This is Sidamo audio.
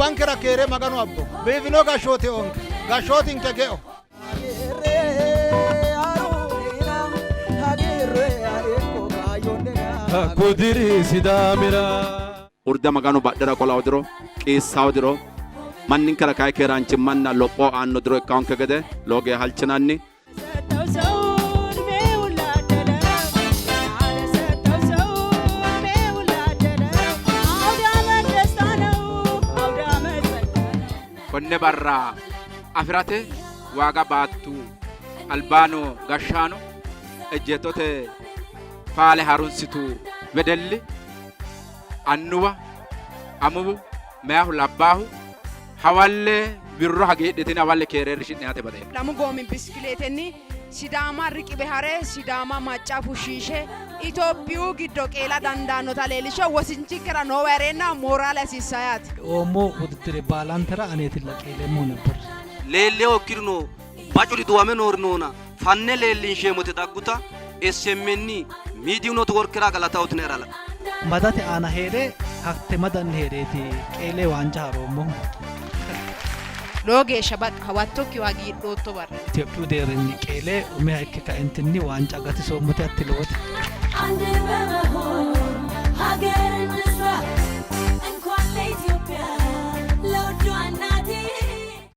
Gobbankera keere Maganu abbo. Biifino gashshooti oonke. Gashshootinke ge'o. Hakku diri Sidaamira. Urde Maganu badhera qolawo diro, qiissawo diro, manninkera kayi keeraanchimmanna lopho aanno diro ikkaonke gede lowo geya halchinanni. Konne barra afi'rate waaga baattu albaano gashshaano ejjeettote faale harunsitu wedelli annuwa amuwu meyahu labbaahu hawalle wirro hagiidhitine hawalle keere rishi'ne yaate baxeemmo. Lamu goommi biskileetenni Sidaama riqiwe hare Sidaama macca fushshiishe Itophiyu giddo qeela dandaannota leellishe wosinchinkera noowa hee'reenna mooraale hasiissanno yaate. Eoommo wudiddire baalantera aneetilla qeeleemmohu ነበር። Leelleho ikkirino bacuri duwame noori noona fanne leellinsheemmote dagguta SMN Miidiyu Networkera galata utinera. Madate aana hee're hatte madanni hee'reeti qeele waanca ha'roommohu. Lowo geeshsha baqqa hawattokkihu hagiidhootto barra. Itophiyu deerrinni qeele umiha ikke kaentinni waanca gatisoommoti hatti lowote. አንድ በመሆን ሀገርን